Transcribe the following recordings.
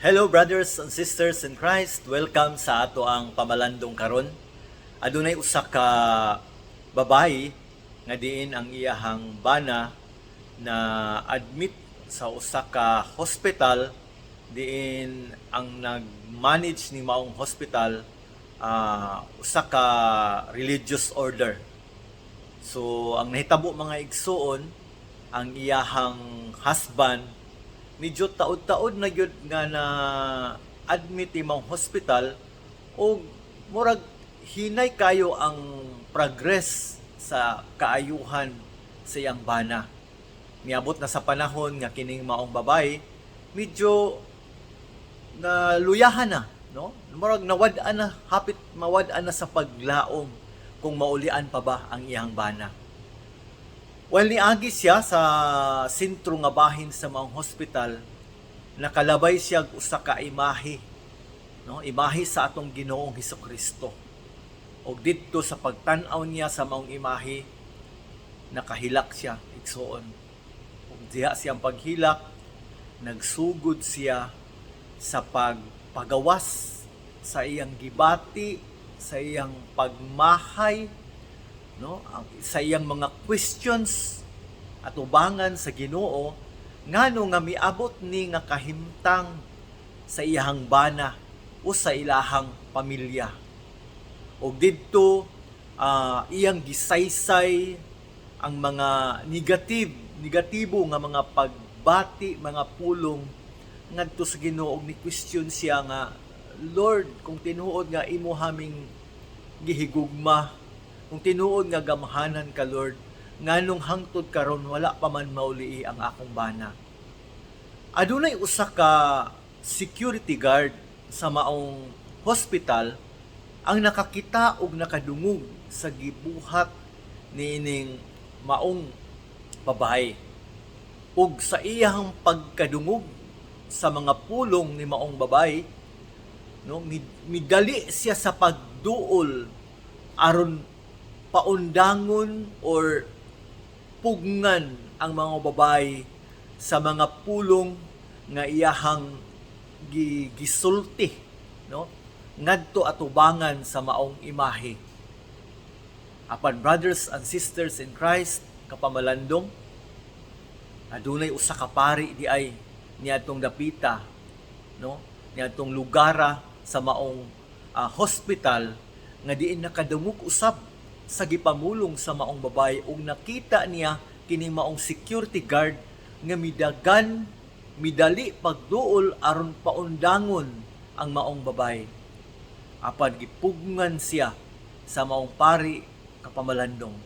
Hello, brothers and sisters in Christ. Welcome sa ato ang pamalandong karon. Adunay usa ka babayi nga diin ang iyahang bana na admit sa usa ka hospital, diin ang nag-manage ni maong hospital usa ka religious order. So ang nahitabo, mga igsuon, ang iyahang husband medyo taod-taod na gyud nga na admit imong hospital og murag hinay kayo ang progress sa kaayuhan sa iyang bana. Miabot na sa panahon nga kining maong babae medyo na luyahan na, no? Murag nawad-an na, hapit mawad-an na sa paglaom kung maulian pa ba ang iyang bana. Well, niagi siya sa sentro nga bahin sa maong hospital, nakalabay siya og usa ka imahe, no? Imahe sa atong Ginoong Hesukristo. Og didto sa pagtan-aw niya sa maong imahe, nakahilak siya, igsuon. Ug diha siyang paghilak, nagsugod siya sa pagpagawas sa iyang gibati, sa iyang pagmahay, no, ang sa iyang mga questions atubangan sa Ginoo, ngano nga miabot ni nga kahimtang sa iyahang bana o sa ilahang pamilya. Og didto iyang gisaysay ang mga negatibo nga mga pagbati, mga pulong ngadto sa Ginoo, og ni question siya nga, "Lord, kung tinuod nga imo haming gihigugma, kung tinuod nga gamhanan ka, Lord, nganong hangtod karon wala pa man maulii ang akong bana?" Adunay usa ka security guard sa maong hospital ang nakakita og nakadungog sa gibuhat niining maong babae. Ug sa iyang pagkadungog sa mga pulong ni maong babae, no, midali siya sa pagduol aron paundangon or pugngan ang mga babae sa mga pulong nga iyahang gisulti, no, ngadto atubangan sa maong imahe. Apan, brothers and sisters in Christ, kapamalandong, adunay usa ka pari di ay niadtong dapita, no, niadtong lugara sa maong hospital nga diin nakadungog usab sa gipamulong sa maong babae, ug nakita niya kini maong security guard nga midagan, midali pagduol aron paundangon ang maong babae. Apan gipugngan siya sa maong pari, kapamalandong.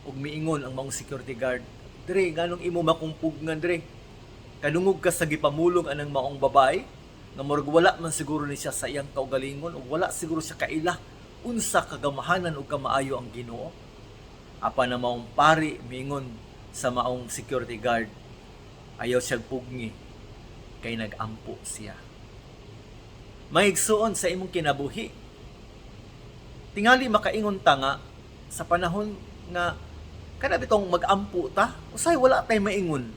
Ug miingon ang maong security guard, "Dre, nganong imo makong pugnan, dre? Kadungog ka sa gipamulong anang maong babae nga murag wala man siguro ni siya sa iyang kaugalingon ug wala siguro siya kaila unsa kagamahanan ug kamaayo ang Ginoo." Apan ang maong pari miingon sa maong security guard, ayaw siya pugni kay nagampo siya. Mga igsuon, sa imong kinabuhi, tingali makaingon ta nga sa panahon nga kada bitong magampo ta, usay wala tay maingon.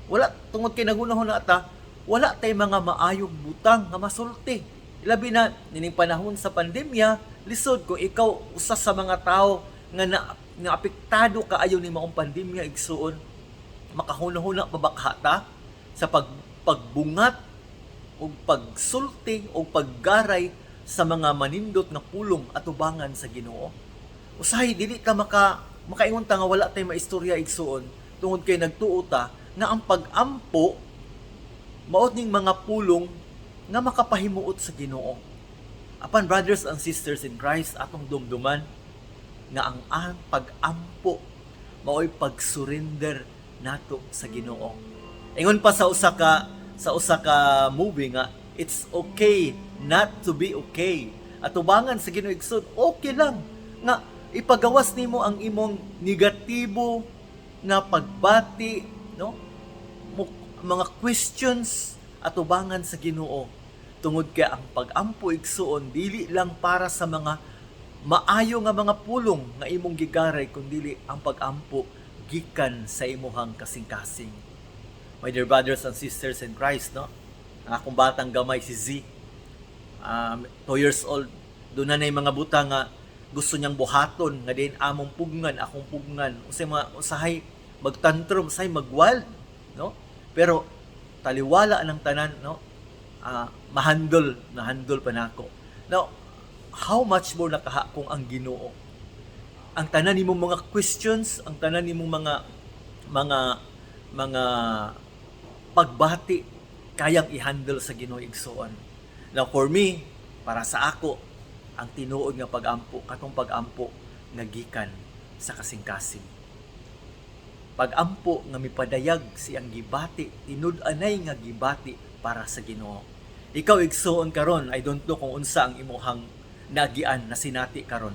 Wala tungod kay nagunahon na ta, wala tay mga maayong butang nga masulti. Labi na nining panahon sa pandemya, lisod kung ikaw usa sa mga tao nga na nga apektado kaayo ni maong pandemya, igsuon. Makahuna-huna pa ba ta sa pagbungat o pagsulti o paggaray sa mga manindot nga pulong atubangan sa Ginoo? Usahay dili ta makaingon ta nga wala tay maistorya, igsuon, tungod kay nagtuo ta nga ang pag-ampo mao ning mga pulong nga makapahimuot sa Ginoo. Apan, brothers and sisters in Christ, atong dumduman nga ang pag-ampo mao'y pag-surrender nato sa Ginoo. Ingon pa sa usa ka movie nga it's okay not to be okay. Atubangan sa Ginoo, igsoon, okay lang nga ipagawas nimo ang imong negatibo nga pagbati, no? Mga questions atubangan sa Ginoo, tungod kay ang pag-ampo, igsuon, dili lang para sa mga maayo nga mga pulong nga imong gigaray, kundili ang pag-ampo gikan sa imuhang kasing-kasing. My dear brothers and sisters in Christ, no? Ang akong batang gamay, si Z, 2 years old, doon na mga butang nga gusto niyang buhaton nga din among pugngan, akong pugngan, usay mga usahay magtantrum, usahay magwild, no? Pero taliwala ng tanan, no? Mahandol, nahandol pa nako. Now, how much more nakaha kung ang Ginoo? Ang tanan nimong mga questions, ang tanan nimong mga pagbati, kayang i-handle sa Ginoo, igsoon. Now for me, para sa ako, ang tinuod nga pag-ampo katong pag-ampo nga gikan sa kasing-kasing. Pag-ampo nga mipadayag siyang gibati, tinud-anay nga gibati para sa Ginoo. Ikaw, igsoon, karon, I don't know kung unsa ang imuhang nagian na sinati karon.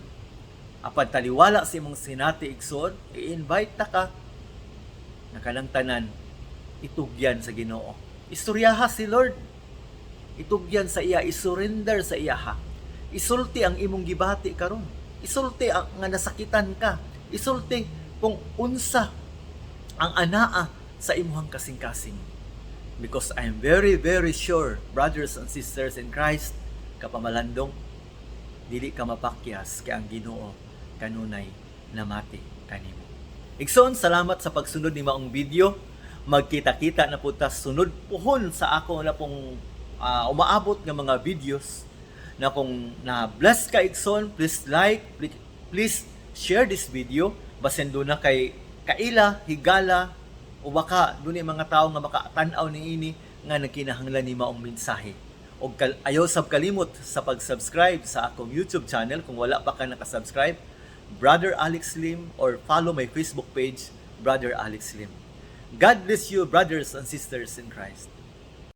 Apan taliwala sa imong sinati, igsoon, i-invite ta ka nga kanang tanan itugyan sa Ginoo. Istoryaha si Lord. Itugyan sa iya, isurrender sa iya ha. Isulti ang imong gibati karon. Isulti ang nga nasakitan ka. Isulti kung unsa ang anaa sa imuhang kasing-kasing. Because I'm very, very sure, brothers and sisters in Christ, kapamalandong, dili ka mapakyas kay ang Ginoo kanunay namati kanimo. Igsoon, salamat sa pagsunod ni maong video. Magkita-kita na po ta sunod puhon sa ako na pong umaabot nga mga videos na kung na-bless ka, igsoon, please like, please share this video. Basin duna kay kaila, higala, o baka duna mga tao nga makatanaw ni ini nga nagkinahanglan ni maong mensahe. Og ayaw sab kalimot sa pag-subscribe sa akong YouTube channel kung wala pa ka nakasubscribe, Brother Alex Lim, or follow my Facebook page, Brother Alex Lim. God bless you, brothers and sisters in Christ.